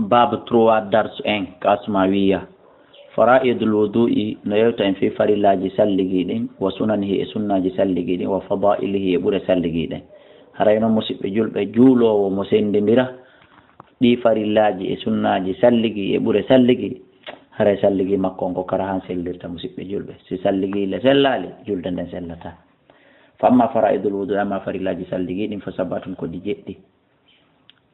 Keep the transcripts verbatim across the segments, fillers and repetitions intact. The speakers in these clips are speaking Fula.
Baabu trois, darsu un, ko Asma wiya. Faraidul wudu'i no yewta en fii farillaaji salligii ɗin, wa sunanihi, e sunnaaji salligii ɗin, wa fadailihi, e ɓure salligii ɗen. Haray non, musiɓɓe julɓe, juuloowo mo senndindira ɗii farillaaji e sunnaaji salligii e ɓure salligii, haray salligii makko on ko karahan sellirta, musiɓɓe julɓe. Si salligii le sellaali, julde nden sellataa. Fa amma faraidul wudu'i, amma farillaaji salligii ɗin, fa sab'atun, ko ɗi jeɗɗi.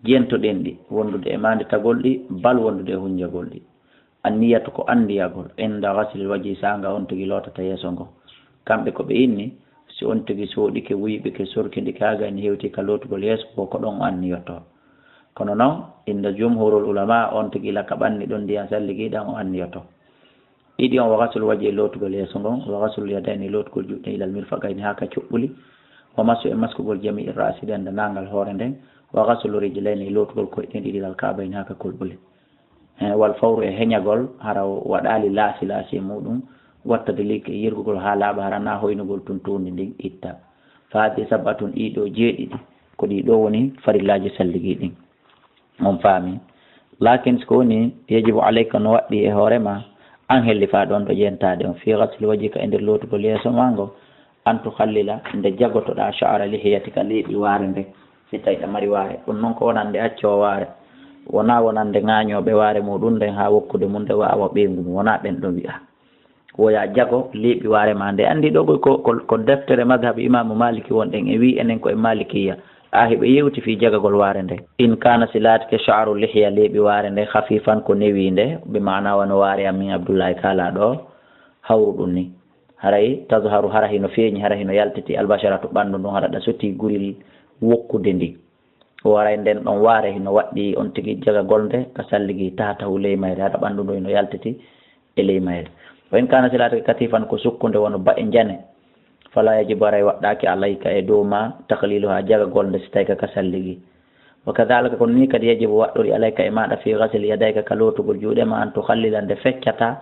Jentoɗen ɗi, wondude e maande tagol ɗi, bal wondude e hunjagol ɗi. Anniyatu, ko anndiyagol, inda ghaslil wajhi, saanga on tigi lootata yeeso ngon. Kamɓe ko ɓe inni, si on tigi sooɗike, wuyɓike, sorkindike, haa gayni hewti ka lootugol yeeso, ko, ko ɗon o anniyotoo. Kono non, inda jumhurul ulama, on tigi ila ka ɓanni ɗon ndiyan salligii ɗan o anniyotoo. Ɗiɗi on, wa ghaslul wajhi, lootugol yeeso ngon, wa ghaslul yadayni, lootugol juuɗe ɗen, ilal mirfaqayni, haa ka cuɓɓuli, wa mashu, e maskugol, jami'i ra'si, denndaangal hoore nden, wa ghaslul rijlayni, lootugol koyɗe ɗen ɗiɗi, ilal ka'bayni, haa ka kolɓuli. Eh, wal fawru, e heñagol, hara o waɗaali laasi laasi e muuɗum, wa tadliik, e yirgugol haa laaɓa, hara naa hoynugol tun tuundi ndin itta. Fa haadihi sab'atun, ɗii ɗoo jeeɗiɗi, ko ɗii ɗoo woni farillaaji salligii ɗin. On faami. Laakin si ko woni, yajibu alayka, no waɗɗii e hoore maa, an helli faa ɗon ɗo jentaade on, fii ghaslil wajhika, e nder lootugol yeeso maa ngo, an tukhallila, nde jagotoɗaa, sha'ra lihiyatika, leeɓi waare nden, si tawi ɗa mari waare. Ɗum non ko wonande accoowo waare, wonaa wonande ŋaañooɓe waare muuɗum nden haa wokkude mum nde waawa ɓeyngu mum, wonaa ɓen ɗon wi'a. Woya jago leeɓi waare maa nde. Anndi ɗoo ko, ko, ko deftere madhab Imaamu Maaliki wonɗen e, wi'i enen ko e Maalikiya. A hiɓe yewti fii jagagol waare nde. In kaana, si laatike, sha'ru lihiya, leeɓi waare nde, khafifan, ko newiinde, bi maana wano waare am min Abdullahi kaalaa ɗoo, hawru ɗum ni. Haray tazharu, hara hino feeñi, hara hino yaltiti, albasharatu, ɓanndu ndun, hara ɗa sutii guril wokkude ndi. O waray nden ɗon waare hino waɗɗii on tigi jagagol nde ka salligii, tahtahu, ley mayre, hara ɓanndu ndun hino yaltiti e ley mayre. Wa in kaana, si laatike, katifan, ko sukkunde wano ba'e njane, fala yajibu, haray waɗɗaaki, alayka, e dow maa, takhliluha, jagagol nde, si tawi ka, ka salligii. Wa kadhalika, kono nii kadi, yajibu, waɗɗori, alayka, e maaɗa, fii ghasli yadayka, ka lootugol juuɗe maa, an tukhallila, nde feccataa,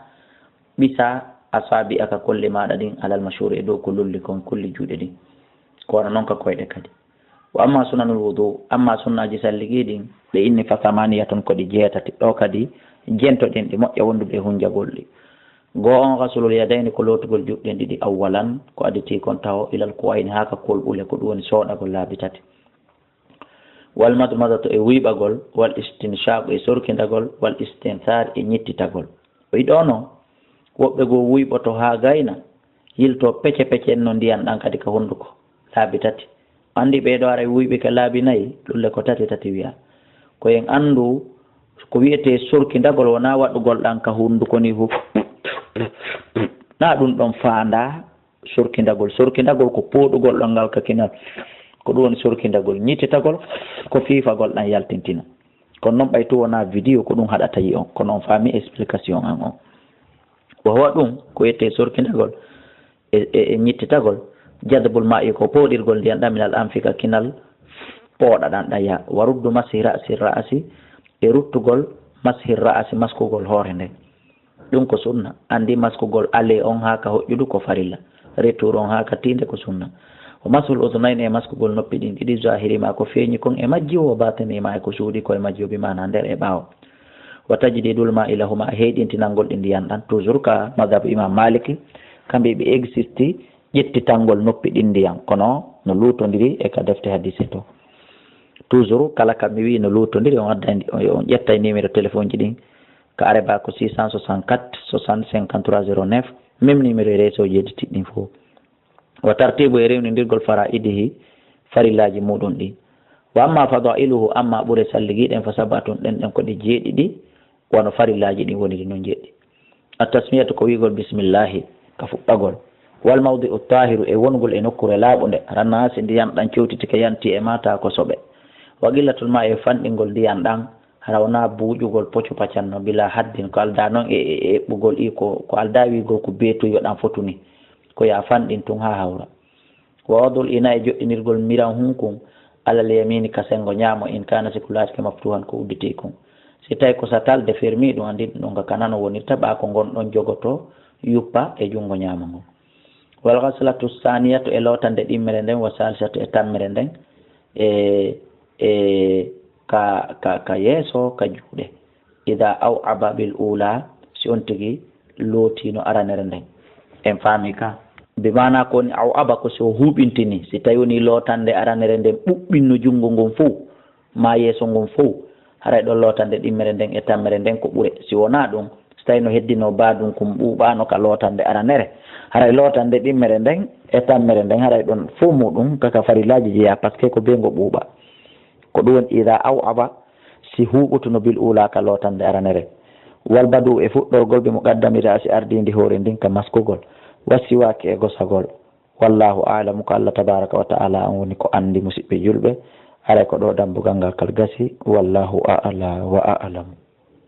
ɓisaa, asaabi'aka, kolli maaɗa ɗin, alal mashhuri, e dow ko lolli kon, kolli juuɗe ɗin. Ko wano non ka koyɗe kadi. Wa amma sunanul wudu, amma sunnaaji salligii ɗin, ɓe inni fa samaniyatun, ko ɗi jeetati. Ɗoo kadi, jentoɗen ɗi, moƴƴa wondude e hunjagol ɗi. Goo on, ghaslul yadayni, ko lootugol juuɗe ɗen ɗiɗi, awwalan, ko aditii kon taho, ilal ku'ayni, haa ka kolɓule, ko ɗum woni sooɗagol laabi tati. Wal madmadatu, e wuyɓagol, wal istinshaqu, e sorkindagol, wal istinthar, e ñittitagol. O wi'i ɗoo non, woɓɓe goo wuyɓoto haa gayna, yiltoo pece pece no ndiyan ɗan kadi ka hunduko, laabi tati. Anndi ɓee ɗoo haray wuyɓi ka laabi nayi, ɗum le ko tati tati wi'a. Ko en anndu, ko wi'etee sorkindagol wonaa waɗugol ɗan ka hunduko nii fof. Naa ɗum ɗon faandaa, sorkindagol. Sorkindagol ko pooɗugol ɗon ngal ka kinal. Ko ɗum woni sorkindagol. Ñittitagol ko fiifagol ɗan yaltintina. Kono non ɓay tun wonaa video, ko ɗum haɗata yi'on. Kono on faami explication an on. Wa huwa, ɗum ko wi'etee sorkindagol e, e, e ñittitagol. Jadbul ma'i, ko pooɗirgol ndiyan ɗan, minal anfi, ka kinal pooɗa ɗan ɗan yaha. Wa raddu mashi ra'si, ra'si, e ruttugol mashi ra'si, maskugol hoore nden. Ɗum ko sunna. Anndi maskugol aller on haa ka hoƴƴudu ko farilla. Retour on haa ka tiinde ko sunna. Wa mashul udhunayni, e maskugol noppi ɗin ɗiɗi, zahirihima, ko feeñi kon e majji, wa batinihima, e ko suuɗi ko e majji, bi maana nder e ɓaawo. Wa tajdidul ma'i lahuma, e heyɗintinangol ɗi ndiyan ɗan, toujours ka madhab Imam Maliki, kamɓe ɓe existe ƴettitangol noppi ɗin ndiyan, kono no luutondiri e ka defte hadise to. Toujours kala ka mi wi'i no luutondiri, on adday, on ƴettay numéro téléphone ji ɗin, ka Areba ko six cent soixante-quatre soixante cinquante-trois zéro neuf, même numéro e réseau ji ɗin fof. Wa tartibu, e rewnindirgol, fara'idihi, farillaaji muuɗum ɗin. Wa amma fadailuhu, amma ɓure salligii ɗen, fa sab'atun, ɗen ɗen ko ɗe jeeɗiɗi, wano farillaaji ɗin woniri non jeeɗiɗi. At tasmiyatu, ko wi'ugol bismillahi ka fuɗɗagol. Wal mawdi'u tahiru, e wonugol e nokkuure laaɓunde, ranaa si ndiyan ɗan cewtitike yanti e maa, taa ko soɓe. Wa qillatul ma'i, e fanɗingol ndiyan ɗan, hara wonaa buuƴugol pocu pacan no bila haddin, ko aldaa non e, e, e eɓɓugol i ko, ko aldaa wi'ugol ko beetu yo ɗan fotu ni, ko yo a fanɗin tun haa hawra. Wa wad'ul ina'i, e joɗɗinirgol miran hun kun, alal yamini, ka sengo ñaamo, in kaana, si ko laatike, maftuhan, ko udditii kun. Si tawi ko satal de fermi ɗum, anndi ɗum ɗon ka nano wonirta, ɓaa ko ngon ɗon jogoto yuppa e junngo ñaamo ngon. Wal ghaslatu saniyatu, e lootande ɗimmere nden, wa salisatu, e tammere nden, e, e ka, ka, ka yeeso, ka juuɗe. Ida aw aba bil ula, si on tigi lootino aranere nden. En faami ka? Bi maana ko woni aw aba ko si o huɓintini, si tawi woni lootande aranere nden ɓuɓɓinno junngo ngon fow, ma yeeso ngon fow, haray ɗon lootande ɗimmere nden e tammere nden ko ɓure. Si wonaa ɗum, si tawi no heddino baadun kun ɓuuɓaano ka lootande aranere, haray lootande ɗimmere nden e tammere nden, haray ɗon fow muɗum kaka farillaaji jeyaa, parce que ko bee ngo ɓuuɓa. Ko ɗum woni ida aw aba, si huɓutuno bil ula ka lootande aranere. Wal badu e fuɗɗorgol bi muqaddami ra'si ardindi hoore ndin ka maskugol. Wa siwaaki e gosagol. Wallahu a'lamu, ko Allah tabaraka wa ta'ala on woni ko andi musiɓɓe julɓe. Aray ko ɗo dambugal ngal kal gasi. Wallahu a'la wa a'lamu.